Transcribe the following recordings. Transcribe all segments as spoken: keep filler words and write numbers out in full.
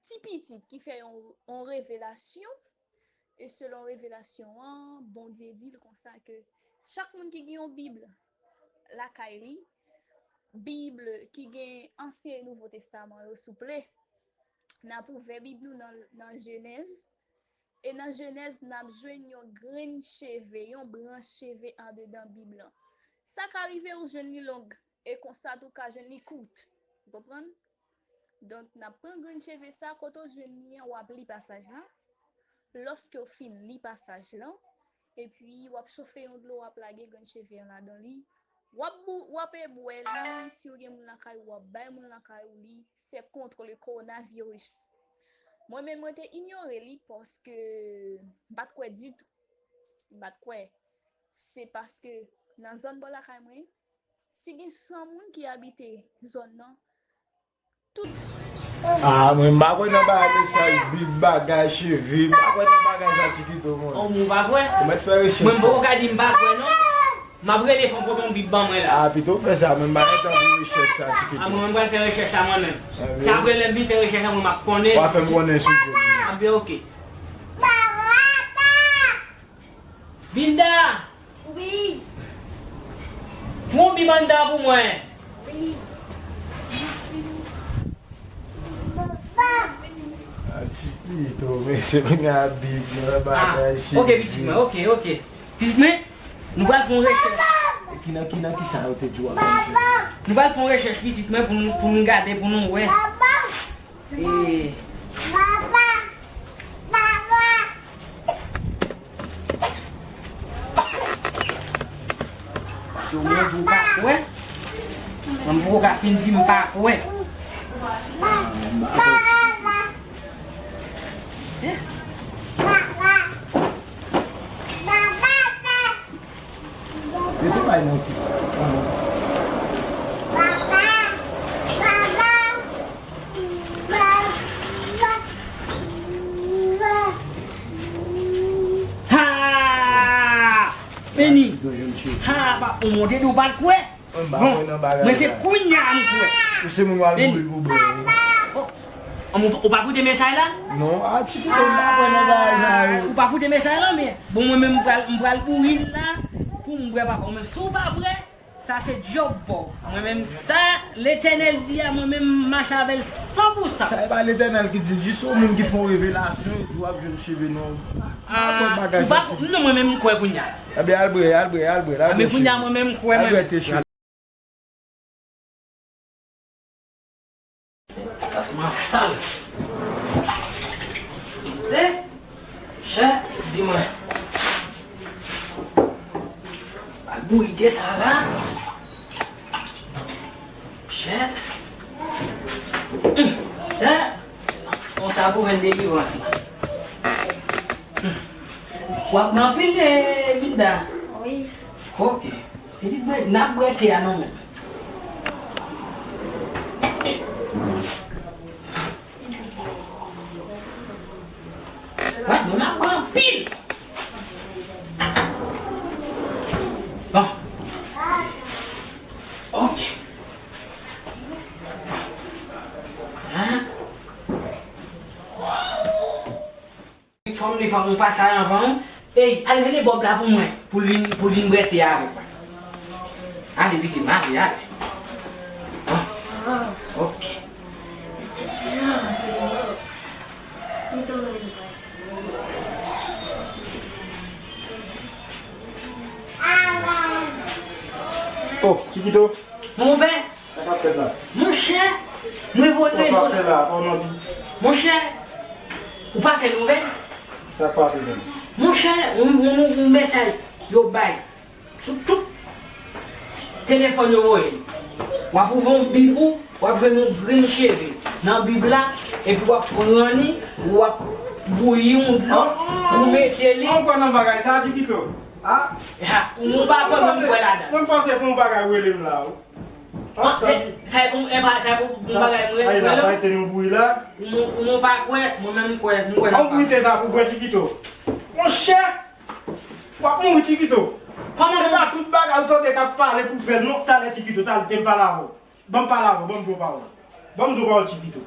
Ti pitit ki fè yon, yon revelasyon, e selon revelasyon an, Bondye di l konsa ke chak moun ki gen yon Bib lakay li, Bib ki gen Ansyen e Nouvo Testaman yo, souple, n ap ouvè Bib nou nan, nan Jenèz. E nan Jenèz, n ap jwenn yon grenn cheve, yon branch cheve andedan Bib lan. Sa ka rive ou jwenn li long, e konsa tou ka jwenn li kout. Ou konprann? Donk, n ap pran grenn cheve sa, kote w jwenn li an, w ap li pasaj lan. Lòske w fin li pasaj lan, epi w ap chofe yon dlo, w ap lage grenn cheve an ladan li. W ap bou-, w ap e bwè li, si w gen moun lakay ou, w ap bay moun lakay ou li, c'est contre le coronavirus. Mwen menm, mwen te inyore li paske m pa t kwè ditou. M pa t kwè. Se paske nan zòn bò lakay mwen, si gen san moun ki abite zòn nan, tout. Ah, mwen m pa kwè nan bagay mesaj, Bib, bagay, cheve, m pa kwè nan bagay sa, Chikito, mwen. Oh, mwen pa kwè. Ou mèt fè rechèch. Mwen m poko ka di m pa kwè, non. M ap rele fò pote yon Bib ban mwen la. Ah, pito w fè sa, mwen m pa gen tan pou rechèch sa, Chikito. Ah, mwen, mwen pral fè rechèch la mwen menm. Ah, wi. Se apre lè m fin fè rechèch la, mwen m ap konnen. W a fè m konnen sou je. Ah, byen, oke. Binda! Wi. Pran Bib anndan pou mwen. Wi. Ah, Chikito, men se kounye a Bib, nan bagay, ah, cheve. Oke, pitit mwen, oke, oke. Pitit mwen, nou pral fè yon rechèch. Ki nan, ki nan ki sa yo te di w ap fè? Nou pral fè yon rechèch, pitit mwen, pou nou, pou nou gade, pou nou wè. E si w menm di w pa kwè, mwen m poko ka fin di m pa kwè. Eh. Yo te bay mwen tou. Ha! Beni! Ha! Ou monte di w pa t kwè? Bon, mwen se kounye a m kwè. Ou se moun w al mouri pou bwè. Oh, ou, ou pa koute mesaj la? Non, a, Chikito, m pa kwè nan bagay sa yo. Ou pa koute mesaj la, men bon, mwen menm m pral, m pral bouri l la pou m bwè, papa. Ou menm, si w pa bwè, sa se djòb pa w. Mwen menm, sa Letènèl di a, mwen menm, m mache avè l san pou san. Sa e pa Letènèl ki di l, jis yon moun ki fè yon revelasyon, e di w ap jwenn cheve non. Ah, ou pa, non, mwen menm, m kwè kounye a. Ebyen, al bwè, al bwè, al bwè, al bwè. Men kounye a, mwen menm, m kwè menm. Plasman sal. Se chè, di mwen. Al bouyi de sa la. Chè. Hum, se konsa pou vin delivrans la. Hum. W ap nan anpil, eh, Binda. Wi. Oke. Pitit mwen, n ap bwè te a non menm. Wè, nou n ap bwè anpil. Bon. Oke. Hein? Fò m li pa yon pasaj anvan wi. Ey, al rele Bòb la pou mwen, pou li, pou li vin bwè te a avèk mwen. Ale, pitit mwen, ale, ale. Bon. Oke. Oh, Chikito. Monpè. Sa k ap fèt la? Monchè, mwen voye. Sa w ap fè la, pa w nan Bib? Monchè, ou pa fè nouvèl? Sa k pase menm? Monchè, yon, yon, yon mesaj yo bay sou tout telefòn yo voye. W ap ouvè yon Bib ou, w ap jwenn yon grenn cheve nan Bib la, epi w ap pran li, w ap bouyi yon dlo, ou mete li. Ou kwè nan bagay sa, Chikito? Ah. Ha, ou pa kwè, mwen m kwè ladan. Mwen panse pou yon bagay w rele m la, wi. Ah, se, sa e pou, e pa, sa e pou, pou bagay mwen, mwen la. Sa e te nou bouyi la. Ou, ou pa kwè, mwen menm m kwè, m kwè nan bagay. An bouyi te sa pou bwè Chikito. Monchè, w ap mouri Chikito. Kòman se pa tout bagay ou tande k ap pale pou fè l non, talè Chikito, talè te m pale avè w. Ban m pale avè w, ban m di w pawòl. Ban m di w pawòl Chikito.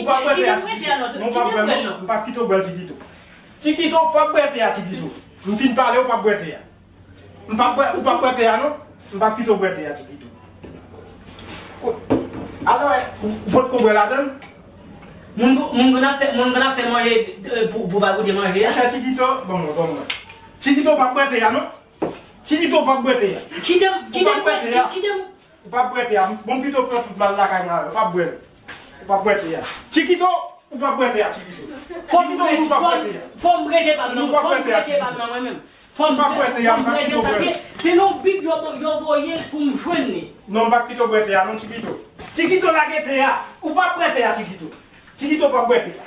Chikito, ou p ap bwè tè a, Chikito. Non, ou p ap bwè l, non. M p ap kite w bwè l, Chikito. Chikito, ou p ap bwè tè a, Chikito. M fin pale, ou p ap bwè tè a. M p ap bwè, ou p ap bwè tè a, non. M p ap kite w bwè tè a, Chikito. Ko-, alò, ou potko bwè ladan l? Moun, moun konn ap fè, moun konn ap fè manje, eh, pou, pou pa goute manje a. Monchè Chikito, ban mwen, ban mwen. Chikito, ou p ap bwè tè a, non. Chikito, ou p ap bwè tè a. Kite m, kite m, kite m. Ou p ap bwè tè a. Bon, Chikito pran tout mal lakay mwen avè. Ou p ap bwè l. Ou p ap bwè tè a. Chikito, ou p ap bwè tè a, Chikito. Fò m Chikito, ou p ap bwè tè a. Fò m rete pa m nan, fò m rete pa m nan mwen menm. Fò m, ou p ap bwè tè a, fò m rete paske se nan Bib yo, yo voye pou m jwenn li. Non, m p ap kite w bwè tè a, non, Chikito. Chikito, lage tè a. Ou p ap bwè tè a, Chikito. Chikito, ou p ap bwè tè a.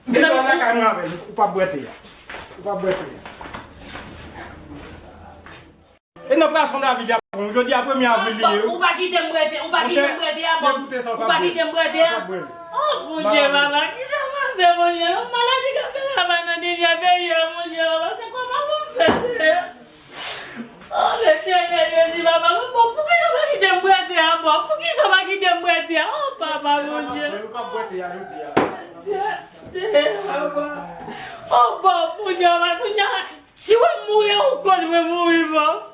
M te pral lakay mwen avè l, ou p ap bwè tè a. Ou p ap bwè tè a. E nan pwason David a bon, jodi a premye avril li ye, wi. Ou pa kite m bwè tè, ou pa kite m bwè tè a, bon. Ou pa kite m bwè tè a. Oh, Bondye, papa, kisa m ap fè, Bondye? Yon maladi k ap fè ravaj nan dizèt peyi a, Bondye, papa, se kòman pou m fè, Senyè? Oh, Letènèl, Jezi, papa, bon, poukisa w pa kite m bwè tè a, bon? Poukisa w pa kite m bwè tè a? Oh, papa, Bondye. Senyè, Senyè, papa. Oh, bon, Bondye, papa, kounye a, si w mouri, ou koz mwen mouri, bon.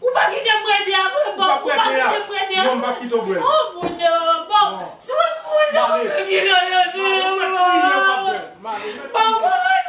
Ou pa kite m bwè tè a vre, bon, ou pa kite m bwè tè a. Non, m p ap kite w bwè l. Oh, Bondye, bon, si w mouri, se ou menm ki koz yo di, bon, bon, bon, bon, bon, bon, bon.